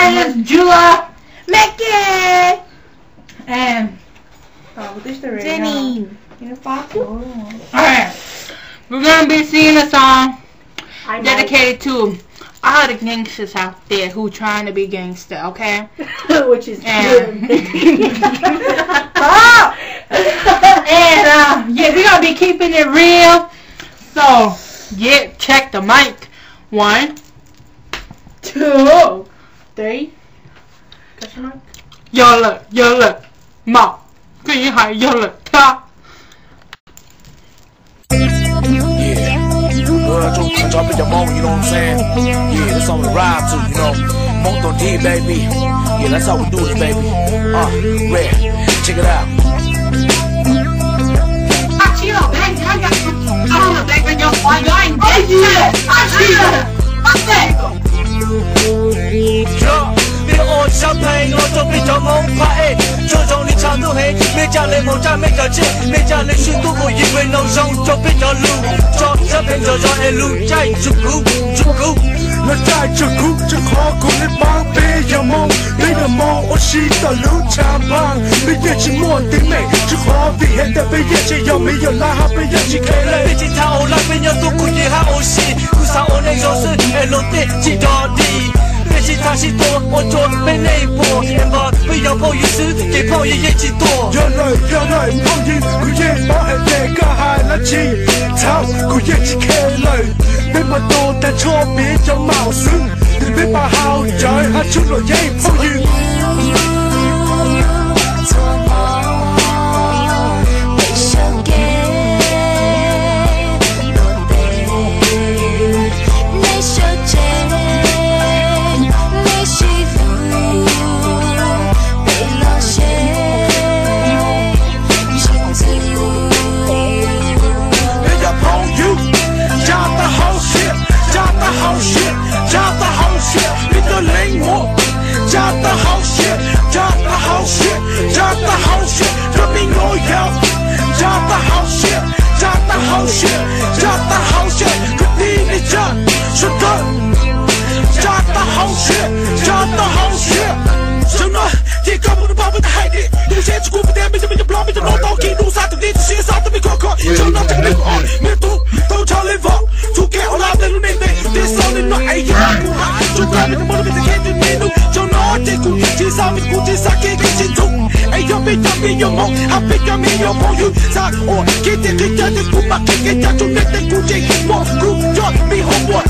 And it's Julia, Megan, and Jenny. All right, we're gonna be singing a song dedicated to all the gangsters out there who trying to be gangster, okay? Which is and, and uh, yeah, we're gonna be keeping it real. So, yeah, check the mic. One, two, three. Yog lawm, yog lawm, mas koj yeej hais yog lawm thiab. Yog peb ua sab pheej los rau peb cov Hmoob pab es tsuag zoo li tshav ntuj heev, mej caj le moog tsaj mej cov tsheb, mej caj le swb tub mus yim peb noog zoo rau peb cov lug, tso sab pheej nrov zog es lug caij tsuag kub tsuag kub. Lug caij tsuag kub tsuag qhov kuv le paab peb yog Hmoob, peb yog Hmoob ua si tau lub tshav npaaj, peb yeej tsis muaj teeb meem tsuag qhov vim has tas peb yeej tsis yog miv yog lawv hab peb yeej tsis kheev le. Peb tsis tham ua lawv, peb nyob tuab kuv yeej hab ua si, kuv xaav ua neej zoo xwb es luag tej tsis yog di. Peb tsis tham sib tua ua rua peb neej puas, es npog peb yog phooj ywg xwb ces phooj ywg yeej tsis tuag. Yog lawm yog lawm phooj ywg, kuv yeej paub has tas koj has dlaab tsi, thaum kuv yeej tsis kheev lawm. Peb mas tua tag tshuav peb cov maum xwb, peb mas haus cawv hab tsuj luam yeeb phooj ywg. Peb yog phooj ywg, tsa tau hauv siab, tsa tau hauv siab, tsa tau hauv siab, peb tug leej muam, tsa tau hauv siab, tsa tau hauv siab, tsa tau hauv siab, rau peb nyuam yaus, tsa tau hauv siab, tsa tau hauv siab, tsa tau hauv siab, kwv tij neej tsa, sawv daws, tsa tau hauv siab, tsa tau hauv siab. Zaum no ces koj puas nug paub peb tau hais li, tus seb tsis kuv pab tias mej cov mej cov nplog mej cov nplog tau kis nug xav tus dib tus siab xav tus mej khov kho, zaum no tseem mej mus ob mej tug tau ntshaw le vauv, txhua kev ua lab mej lub neej ntev, tej xaus le no es yog kuv hab tsuas koj mej tug muaj lub mej txhais khev tus mej nug, zaum no ces kuv tsis xav mej kuv tsis xav kev kev sib ntxub, es yog peb cov mej yuav Hmoob hab peb cov mej yuav phooj ywg xav ua kev tij qhib cag tej kuv mam qhib kev cag tsuj neeg tej kuv tseem muaj kuv cov mej hauv muag.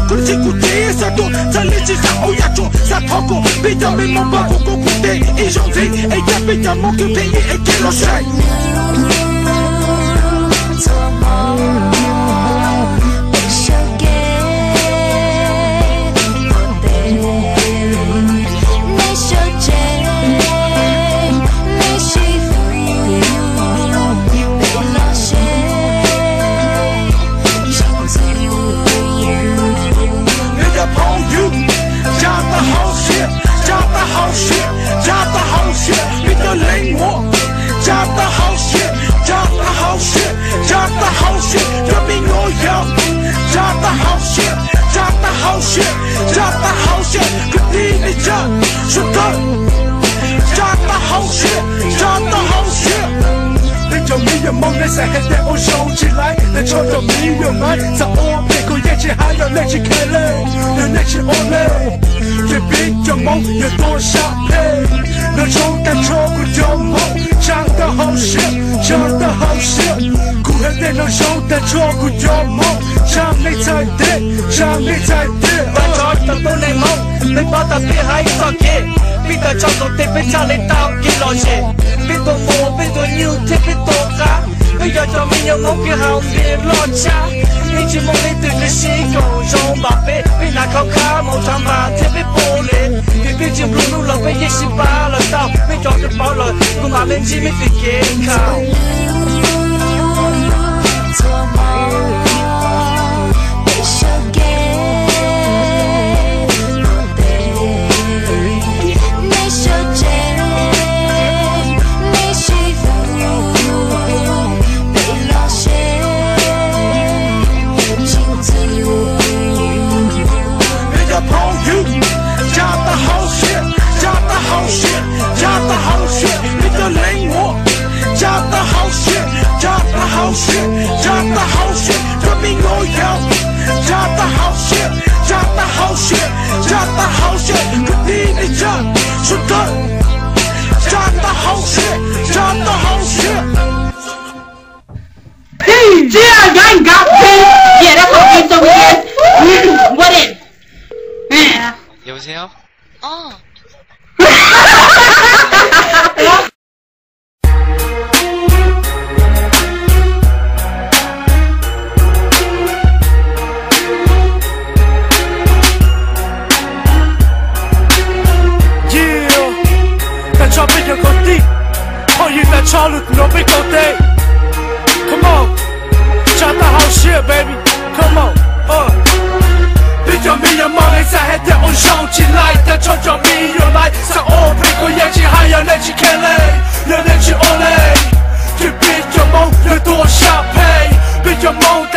Kuv tsis kuv tsev xav tuaj txhaj li tsis xav ua yam tsuag xav thov kom peb cov mej Hmoob npaj kuv kuv kuv tej ib zaug ntxiv es yog peb cov Hmoob kws pheej ib es kev los sai. Peb yog phooj ywg, tsa tau hauv siab, tsa tau hauv siab, tsa tau hauv siab, peb tug leej muam, tsa tau hauv siab, tsa tau hauv siab, tsa tau hauv siab, rau peb nyuam yaus, tsa tau hauv siab, tsa tau hauv siab, tsa tau hauv siab, kwv tij neej tsa, sawv daws, tsa tau hauv siab, tsa tau hauv siab. Peb cov mej yuav Hmoob nej xav has tas ua zoo tsis laib, nej tso cov mej yuav Hmoob xav ua peb kuj yeej tsis hab, yog nej tsis kheev le, yog nej tsis ua le, ces peb cov Hmoob yuav tuag sab phem. Nag zoo tag nrho kuv cov Hmoob, tsa tau hauv siab, tsa tau hauv siab. Kuv has tas nag zoo tag nrho kuv cov Hmoob, tsa mej txhais tes, tsa mej txhais tes. Tag nrho tau tuab neeg Hmoob, peb paub tas peb hab ib txoj kev, peb tau tso tau tes peb txhaj le tau kev lom zem. Peb tuaj muas peb tuaj nyuj thiab peb tuaj qab, peb yog cov me nyuam Hmoob kev haus npias loj tshaj. Peb tsis muaj leej twg kws sib koom zoo npaum peb, peb hnav khauv khab mus rau npas thiab peb pum le, vim peb tsis nplua nuj los peb yeej sib pab lawm tau, peb cov kws paub lawm kuv mam le ntsib mej txoj kev khav. Peb yog phooj ywg, tsa tau hauv siab, Got this. Yeah, that's how we do it. What is? Yeah. 여보세요? 어. Yeah, tag nrho peb yog kwv tij, phooj ywg tag nrho los nrog peb koom tes. Come on, tsa tag hauv siab baby. Come on, uh. Peb cov me nyuam Hmoob nej xav hais tias ua zoo tsis laij, tag nrho cov me nyuam laij xav ua phem kuj yeej tsis hais, yog nej tsis kheev li, yog nej tsis ua li, ces peb cov Hmoob yuav tuag sab phem. Peb cov Hmoob tag